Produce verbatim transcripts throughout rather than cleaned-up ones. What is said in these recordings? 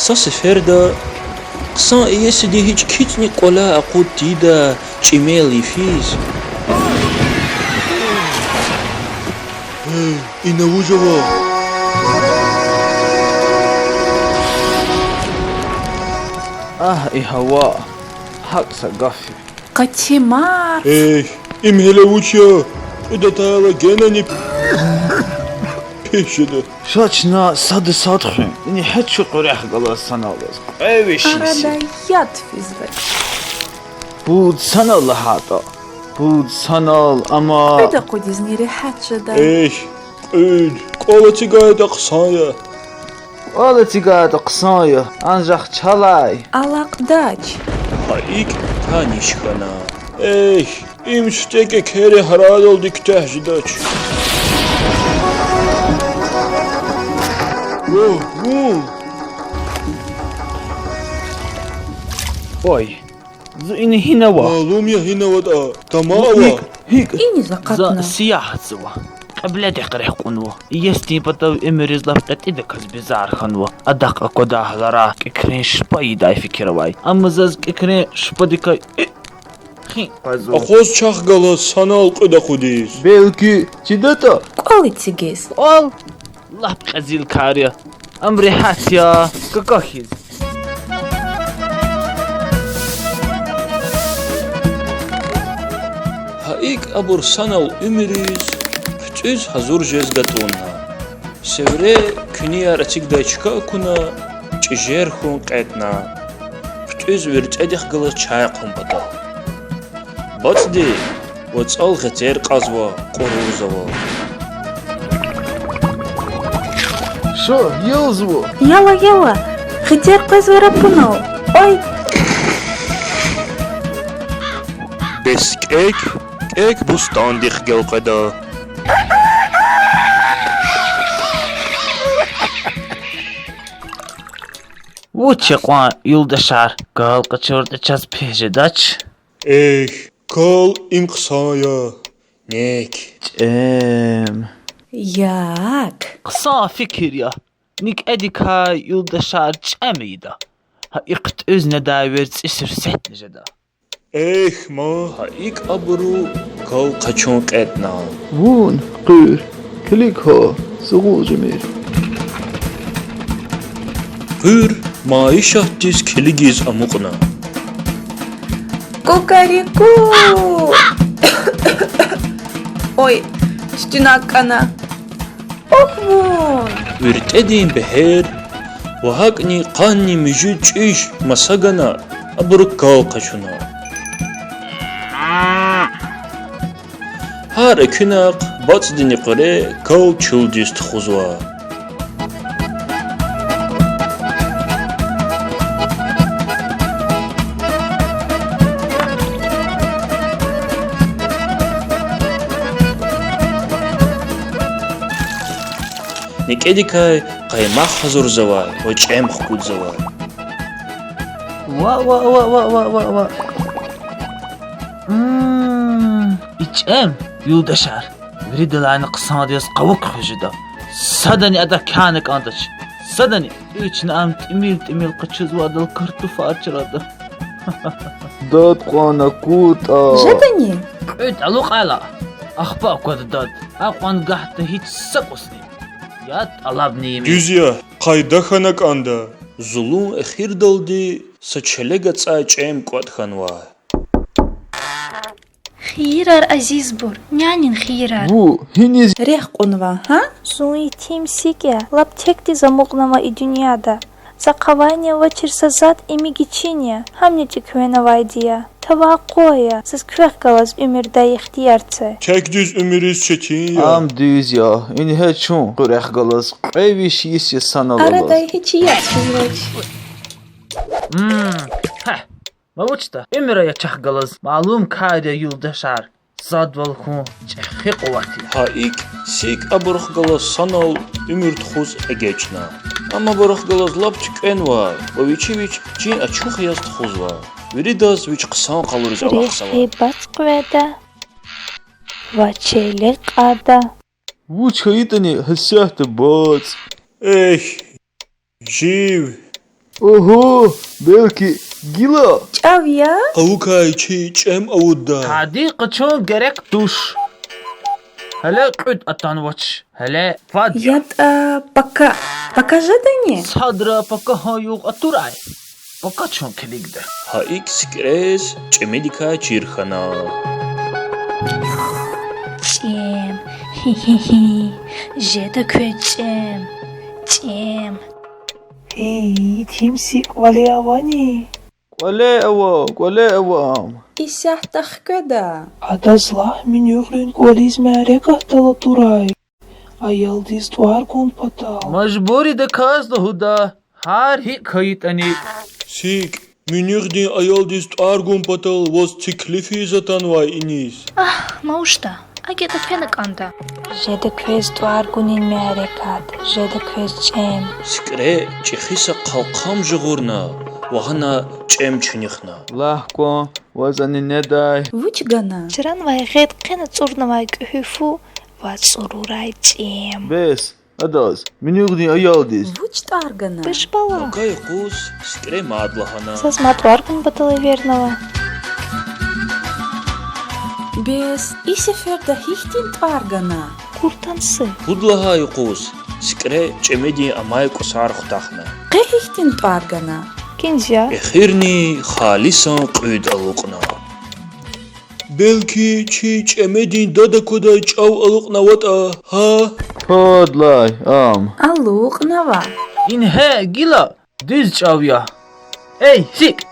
Са сеферда хъсан иесиди гьич кицӀни кӀваляй акъуд тийидай чӀимел йифиз: Гьей, ина вуж ава? Агь, и гьава, гьакӀ са гаф я. Къатимар. Эхь, им гьеле вуч я? Кьуьд атайла генани пис жеда. Ша чна сада сад хуьн, ина гьа чун кьуьрехъ галаз санал яз. Кьве виш йис я. Арада яд физвач. Пуд санал лагьайтӀа. Пуд санал, амма кьуьд акъудизни регьят жеда. Эхь, кьуьд. КӀвал эцигайтӀа хъсан я. КӀвал эцигайтӀа хъсан я, анжах чалай алакьдач. Гьа икӀ таниш хьана. Эхь, им сифте кӀекери гьарайдалди куьтягь жедач. Вагь, вун. Вай, зун ина гьина ава? Малум я гьина аватӀа, тама ава. ГьикӀ, гьикӀ? Иниз акъатна. За сиягьатзава. Кьибледихъ рехъ кьунва. Иесидин патав уьмуьриз лап кьетӀидаказ бизар хьанва. Адахъ аквадай гьаларай кӀекрен шпа ийидай фикир авай. Амма заз кӀекрен шпадикай хин къвезва. Акъваз чахъ галаз санал кьуьд акъудиз. Белки чидатӀа? КӀвал эцигиз. КӀвал? Лап кьезил кар я. Ам регьят я, какахьиз. Гьа икӀ абур санал уьмуьриз хъуьтӀуьз гьазур жез гатӀунна. Севре куьнияр эцигдай чка акуна, чӀижер хьун кьетӀна. ХъуьтӀуьз виртӀедихъ галаз чай хъун патал. БацӀди вацӀал гъетер кьазва, кьурурзава. Ша, ялзава. Яла, яла, гъетер къвезвай рапунал. Ай! Бес кӀек, кӀек бустандихъ гелкъведа. Вуч я кьван, юлдашар, кал къачуртӀа чаз пис жедач? Эхь, кал им хъсан я. НекӀ. ЧӀем. Як. Хъсан фикир я. НекӀедикай, юлдашар, чӀем ийида. Гьа и хъуьтӀуьз недай верцӀи сифсетни жеда. Эхь, ма. Гьа икӀ абуру кал къачун кьетӀна. Вун, къуьр, килиг гьа, сугъул жемир. Къуьр майишатдиз килигиз амукьна. Кукареку! Ой, туьтуьнак кӀана. Ок вун! ВиртӀедин бегьер ва гьакӀни къанни муьжуьд чӀиж маса гана, абуру кал къачуна. Гьар экуьнахъ бацӀдини къуьре кал чуьлдиз тухузва. НекӀедикай къаймах гьазурзавай ва чӀем хкудзавай. Ва, ва, ва. М, и чӀем, юлдашар, виридалайни хъсандиз яз къавук хуьз жеда. Садани адак кяна кӀандач. Садани. Куьн чна ам тӀимил-тӀимил къачузвайдал картуфар чрада. Дад кьван акуртӀа. Жедани? КьуьтӀ алукьайла, ахпа аквада дад. Акьван гагьда гьич са кӀусни. Я тӀалабни им. Дуьз я, къайда хьана кӀанда. Зулун эхирдалди са челег ацӀай чӀем кӀватӀ хьанвай. Хийирар, азизбур, нянин хийирар. Ву, гьиниз рехъ кьунва, гьа? Зун етим сикӀ я, лап текдиз амукьнава и дуьньяда. Захъ авайни авачир са затӀ, имиги чин я, гьамни тӀеквенавайди я. Тавай къвай я, заз квехъ галаз уьмуьр дай ихтияр це. Текдиз уьмуьриз четин я. Ам дуьз я, ингье чун куьрехъ галаз кьве виш йис я санал алаз. Арадай гьич яд физвач. М, гьа, ма вучда, уьмуьр ая чахъ галаз, малум кар я, юлдашар. Садвал хьун чӀехи къуват я. Гьа икӀ, сикӀ абурухъ галаз санал уьмуьр тухуз эгечӀна. Ам абурухъ галаз лап туькӀвенвай ва вичи вич чин ачух яз тухузвай. Виридаз вич хъсан къалуриз алахъзавай. Рехи бац къведа ва челег кьада. Вуч хьайитӀани гьасятда бац. Эхь, жив, Огьо, белки гила чӀав я? Авукай чи чӀем авудда. Тади къачун герек туш. Гьеле кьуьд атанвач, гьеле фад я. ЯтӀа, пака, пака жедани? Садра пакагьан югъ атурай. Пака чун килигда. Гьа икӀ СикӀрез чӀемедикай чир хьана. ЧӀем. Хи-хи-хи. Жеда квез чӀем. ЧӀем. Эй, итим СикӀ, кӀвале авани? КӀвале ава, кӀвале ава ам. Исятда хкведа. Адаз лагь, муьнуьгърин кӀвализ мярекатдал атурай. Аялдиз тӀвар гун патал. Мажбур идаказ лугьуда, гьар гьикӀ хьайитӀани. СикӀ, муьнуьгърин аялдиз тӀвар гун патал ваз теклифиз атанвай иниз. Агь, мавушда, акӀ ятӀа фена кӀанда. Жеда квез тӀвар гунин мярекат, жеда квез чӀем. СикӀре чӀехи са къалкъам жагъурна ва гьана чӀем чуьнуьхна. Лагь кван, ваз ани недай? Вуч гана? Чранвай гъед къене цӀурнавай кӀуьгьуь фу ва цӀурурай чӀем. Бес, адаз, муьнуьгърин аялдиз. Вуч тӀвар гана? Пешбала. Пака юкъуз СикӀре мад лагьана. Заз мад тӀвар гун патал эвернава. Бес, и сеферда гьихьтин тӀвар гана? Куртанси. Пуд лагьай юкъуз СикӀре чӀемедин амай кӀусар хутахна. Къе гьихьтин тӀвар гана? Кинжал. Эхирни халисан кьуьд алукьна. Белки чи чӀемедин дад аквадай чӀав алукьнаватӀа, гьа? Фадлай ам. Алукьнава. Ингье гила дуьз чӀав я. Эй, СикӀ,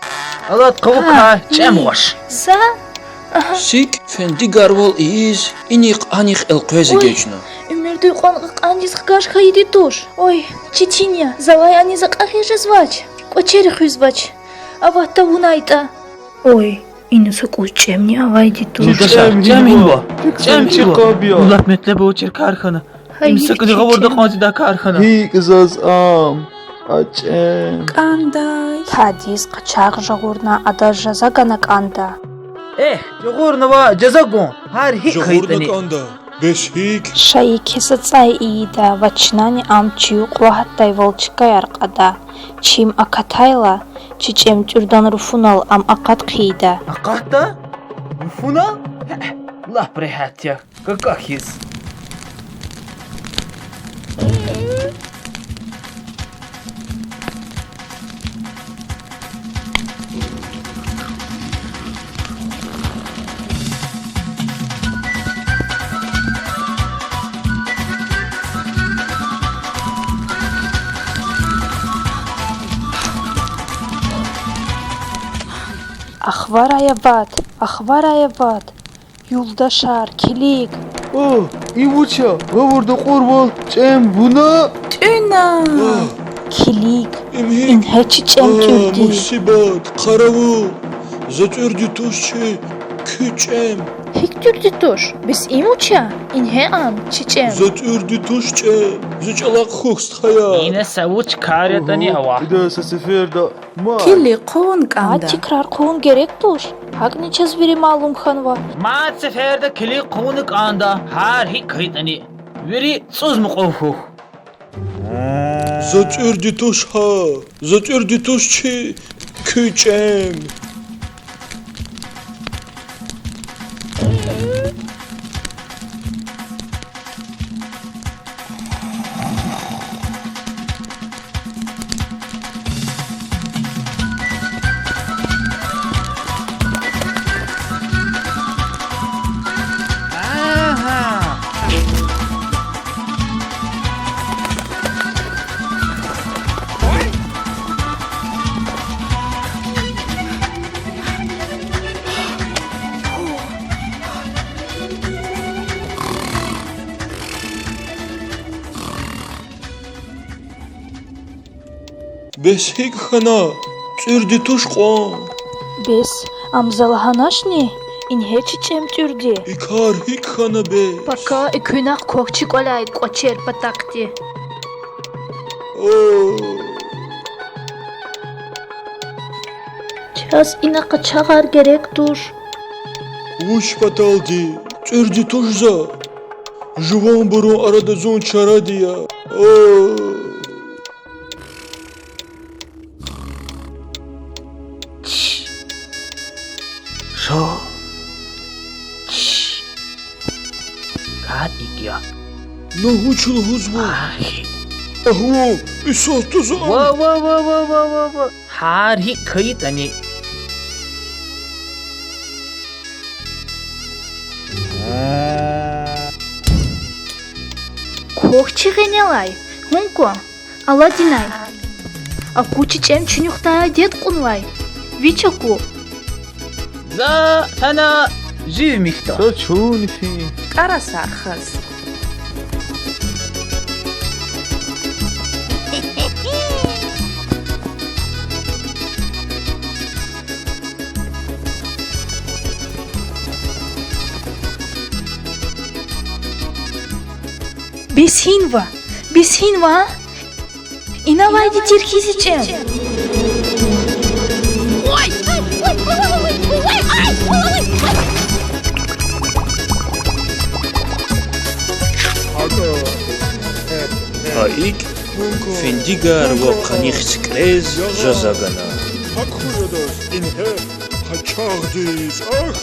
алад къавукай чӀем гъваш. За? СикӀ фендигарвал ийиз инихъ-анихъ элкъвез эгечӀна. Уьмуьрда кьван кьакьандиз хкаж хьайиди туш. Ой, чи чин я, завай аниз акьахиз жезвач, кӀвачери хуьзвач. Аватда вунайтӀа. Ой, ина са кӀус чӀемни авайди туш. ЧӀем гьинва? ЧӀем гьинва? Лап метлеб авачир кар хьана. Им са кӀусни гъавурда кьван тийидай кар хьана. ГьикӀ заз ам, а чӀем? КӀандай. Тадиз къачагъ жагъурна, адаз жаза гана кӀанда. Эхь, жагъурнава жаза гун, гьар гьикӀ хьайитӀани. Бес гьикӀ? Шайи кеса цӀай ийида ва чнани ам чи юкьва гьатдайвал чкаяр кьада. Чим акатайла, чи чӀемтӀуьрдан руфунал ам акъат хъийида. Акъатда? Руфунал? Лап регьят я, кака хьиз. Ахварай ават, ахварай ават, юлдашар, килиг. О, им вуч я? Гъавурда кьурвал чӀем вуна? ТӀуьна! Килиг, ингье чи чӀем тӀуьрди. Мусибат, къаравул! За тӀуьрди туш чи, куь чӀем. ГьикӀ тӀуьрди туш? Бес им вуч я? Ингье ам, чи чӀем. За тӀуьрди туш чӀем, зи чӀалахъ хьухь, стхаяр. Ина са вуч кар ятӀани ава. Ида са сеферда мад. Килиг хъувун кӀанда. Мад тикрар хъувун герек туш. ГьакӀни чаз вири малум хьанва. Мад сеферда килиг хъувуна кӀанда, гьар гьикӀ хьайитӀани. Вири цӀуз мукьув хьухь. За тӀуьрди туш гьа, за тӀуьрди туш чи, куь чӀем. Бес гьикӀ хьана? ТӀуьрди туш кьван. Бес, ам за лагьаначни? Ингье чи чӀем тӀуьрди. И кар гьикӀ хьана бес? Пака и куьнахъ квахь чи кӀваляй кӀвачер патахъди. О! Чаз ина къачагъар герек туш. Вуч паталди? ТӀуьрди туш за. Жуванбурун арада зун чаради я. О! На вуч лугьузва? Агь. Агь, вав, исятда за... Ва, ва, ва, ва, ва, ва, ва. Гьар гьикӀ хьайитӀани. Квахь чи гъенелай, гьун кван, Аладдинай. Аку чи чӀем чуьнуьхдай дед кьунвай. Вич аку. За тана, жив михьда. Са чун фин. КӀарасар хаз. Бес гьинва, бес гьинва? Инавайди тир хьи зи чӀем. Гьа икӀ фендигар ва къаних сикӀрез жаза гана. Акур адаз ингье, къачагъдиз, ах!